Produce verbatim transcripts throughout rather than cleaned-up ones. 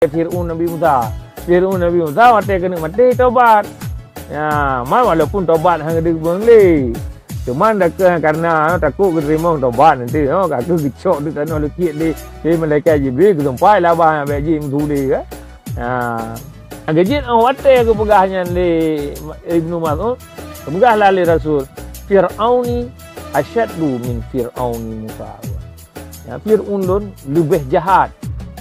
Fir'aun Nabi Musa. Fir'aun Nabi Musa watèe keuneuk maté tobat. Ya, man walaupun tobat hana geuteurimong lé. Cuman dakeu karena takot geuteurimong tobat nanti, oh, ka keuh geucok di tanoh leukiet lé, lé malaikat Jibril, geutumpai laba bèk jih meusulé, kan? Ha. Geujeuet, oh, watèe geupeugah nyan lé Ibnu Mas'ud, geupeugah lah lé Rasul, "Fir'auni asyaddu min Fir'auni Musa." Ya, Fir'aun lôn leubeh jahat.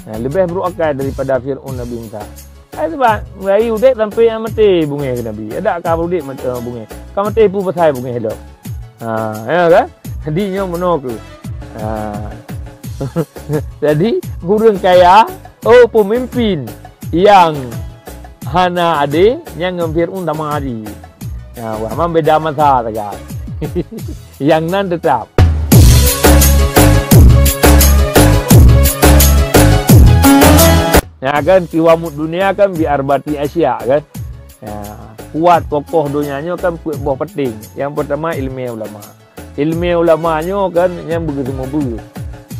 Ya, leubeh brôk akai daripada Fir'aun Nabi Musa. Hai, sebab dari udép sampai maté beungéh keu Nabi. Adak ka udép mat-, eh, beungéh. Ka maté peue pasai beungéh lom. Ha, ya kan? Jadi nyoe meunoe keuh. Ha. Jadi, ureueng kaya, oh, peumimpin nyang hana adé, nyan ngon Fir'aun sama jih. Ya, wah, memang beda masa sagai. Nyang nan teutap. Ya kan, qiwamud dunya kan bi arba'ati asya kan. Ya, kuat kokoh donya nyoe kan peuet boh penting. Nyang peurtama ileumèe ulama. Ileumèe ulama nyoe kan nyang beugeuseumubeuet.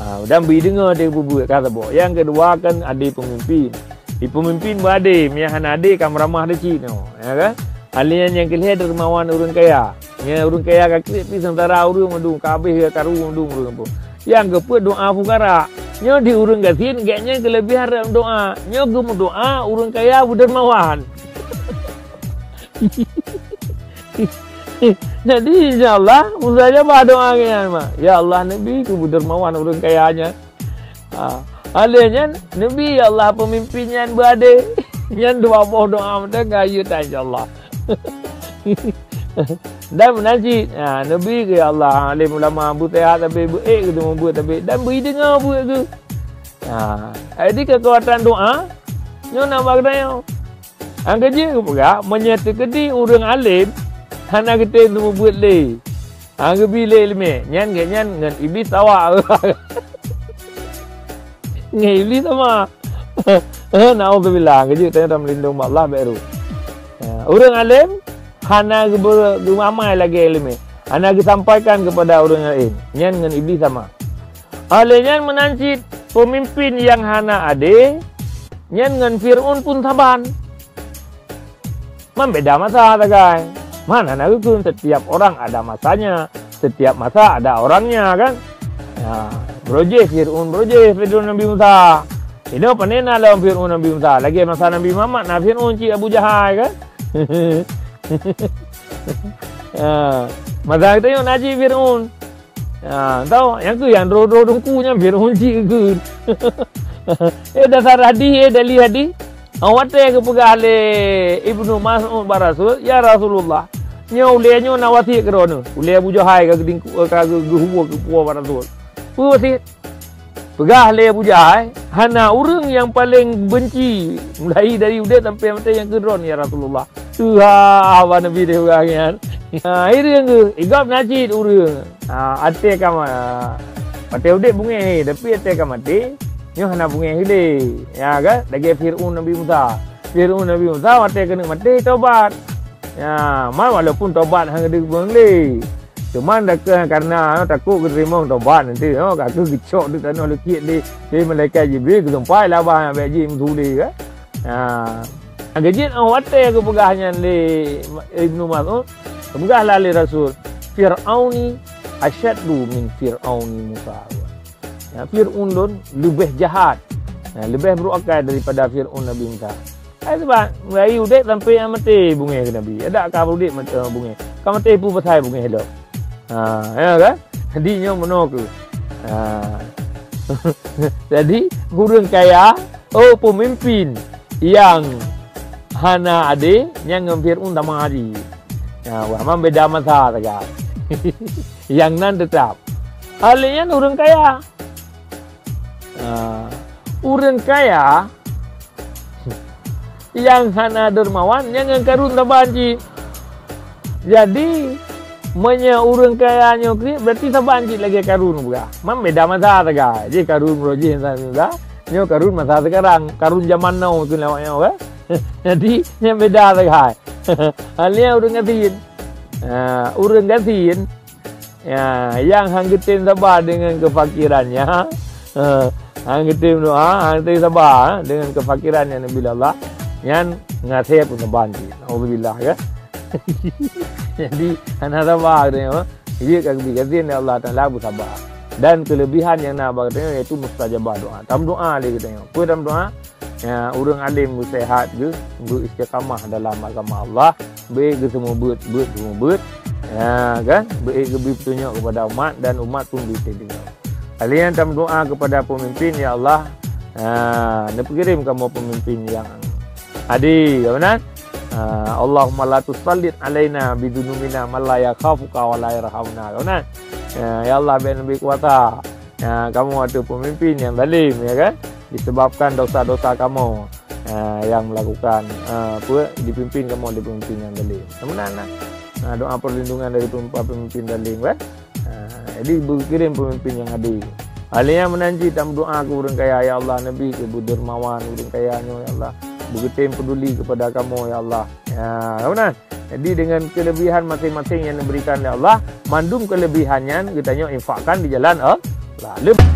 Ha, dan beudeungoe deh bubuet ka saboh. Nyang keudua kan adé peumimpin. Di peumimpin beuadé, meunyo hana adé ka meuramah deh cit nyoe, ya kan? Alèh nyan nyang keulhèe dermawan ureueng kaya. Nyan ureueng kaya ka kriet pih sementara ureueng mandum, ka habéh ka karu mandum ureueng pun. Nyang keupeuet doa fukara. Nyoe di ureueng gasien, gobnyan keulebihan lam doa. Nyoe geumeudoa ureueng kaya beudermawan. Jadi, insya Allah, mustajabah doa gobnyan, mak. Ya Allah, neubi keu beudermawan ureueng kaya nyan. Ha. Alèh nyan, neubi, ya Allah, peumimpin nyan beuadé. Nyan dua boh doa mantong ka yue tan, insya Allah. Dan meunan cit, ha, neubi keu, ya Allah, alim ulama beuseuhat tapi beuék keu teumeubuet tapi dan beudeungoe buet keu. Ha, jadi keukuatan doa, nyoe na bak geutanyoe. Nyang keujeuet geupeugah, meunyoe teukeudi ureueng além hana geutem teumeubuet lé, ha, geubi lé ileumèe, nyan gobnyan ngon Iblih sawa. Ngon Iblih sama. Naudzubillah, keujeuet tanyoe tameulindong bak Allah bèk rôh. Ha, ureueng além hana geubeu-, geuamai lagèe ileumèe, hana geusampaikan keupada ureueng laén, nyan ngon Iblih sama. Alèh nyan meunan cit, peumimpin nyang hana adé, nyan ngon Fir'aun pun saban. Man beda masa sagai. Man hana geukheun, setiap orang ada masanya, setiap masa ada orangnya, kan? Ya, beurojéh Fir'aun, beurojéh Fir'aun Nabi Musa. Inoe pane na lom Fir'aun Nabi Musa. Lagèe masa Nabi Muhammad na Fir'aun cit Abu Jahal, kan? Ya, masa geutanyoe na cit Fir'aun. Ha, tau, nyang keuh nyang droe-droe teungku nyan Fir'aun cit keuh. Eh, dasar hadih, eh, dalil hadih. Ha, watèe geupeugah lé Ibnu Mas'ud bak Rasul, "Ya Rasulullah, nyoe ulèe nyoe na wasiet keu droeneuh." Ulèe Abu Jahal ka geudingku-, ka geu-, geuhuwa geupuwoe bak Rasul. Peue wasiet? Peugah lé Abu Jahal, "Hana ureueng nyang paleng benci mulai dari udép sampai maté nyang keu droeneuh, ya Rasulullah." Tuha, haba Nabi deh ureueng nyan. Ha, hireuen geuh, i gob na cit ureueng. Ha, até ka ma-, watèe udép beungéh, tapi até ka maté, nyoe hana beungéh lé. Ya kan? Lagèe Fir'aun Nabi Musa. Fir'aun Nabi Musa watèe keuneuk maté tobat. Ya, man walaupun tobat hana geuteurimong lé. Cuman dakeu karena takot geuteurimong tobat nanti, oh, ka keuh geucok di tanoh leukiet lé, lé malaikat Jibril, geutumpai laba bèk jih meusulé, kan? Ha. Geujeuet, oh, watèe geupeugah nyan lé Ibnu Mas'ud, geupeugah lah lé Rasul, "Fir'auni asyaddu min Fir'auni Musa." Ya, Fir'aun lôn leubeh jahat, ya, leubeh brôk akai daripada Fir'aun Nabi Musa. Hai, sebab dari udép sampai maté beungéh keu Nabi. Adak ka udép mat-, eh, beungéh. Ka maté peue pasai beungéh lom. Ha, ya kan? Jadi nyoe meunoe keuh. Ha. Jadi, ureueng kaya, oh, peumimpin nyang hana adé, nyan ngon Fir'aun sama jih. Ya, wah, memang beda masa sagai. Nyang nan teutap. Hal nyan ureueng kaya. Ha. Ureueng kaya nyang hana dermawan, nyan ngon Karun saban cit. Jadi, meunyoe ureueng kaya nyoe kriet, berarti saban cit lagèe Karun peugah. Man beda masa sagai. Jadi Karun meurojih masa muda, nyoe Karun masa sekarang, Karun zaman now kheun lé awak nyoe, kan? Jadi, nyan beda sagai. Hal nyan ureueng gasien. Ha, ureueng gasien, ya, nyang han geutem saba deungon keufakirannya, ha, Hana geutem doa, hana geutem saba, ha, dengan kefakiran nyang neubi lé Allah, nyan ngasée pun saban cit. Nauzubillah, kan? Jadi, hana saba geutanyoe, ha. Jeuet ka geubi, gasien lé Allah Taala beusaba. Dan kelebihan nyang na bak geutanyoe yaitu mustajabah doa. Tameudoa lé geutanyoe. Peue tameudoa? Ya, ureuëng além beuseuhat geuh, beu-istiqamah dalam agama Allah, beu-ék geuseumeubeuet, beuet seumeubeuet, ya kan, beu-ék geubri peutunyok kepada umat dan umat pun beu-istiqamah. Kalian tameudoa kepada pemimpin, ya Allah, ha, neupeukirim kamoe pemimpin nyang adé, ya beuna? Ha, Allahumma la tusallit alaina bidzunubina man la yakhafuka wa la yarhamuna, ya beuna? Ya, ya Allah, bèk neubi kuasa, ha, kamoe ateueh pemimpin nyang zalim, ya kan? Disebabkan dosa-dosa kamoe, ha, yang melakukan, ha, apa, dipimpin kamoe oleh pemimpin nyang zalim. Namun anak, ha, doa perlindungan dari pem-, pemimpin zalim, kan? Ha, jadi beukirim pemimpin nyang adé. Alèh nyan meunan cit tameudoa keu ureuëng kaya, ya Allah, neubi keu beudermawan ureuëng kaya nyoe, ya Allah. Beugeutem peduli kepada kamoe, ya Allah. Ya, kamoe na. Jadi dengan kelebihan masing-masing yang diberikan oleh Allah, mandum kelebihan nyan geutanyoe infakkan di jalan Allah. Leb-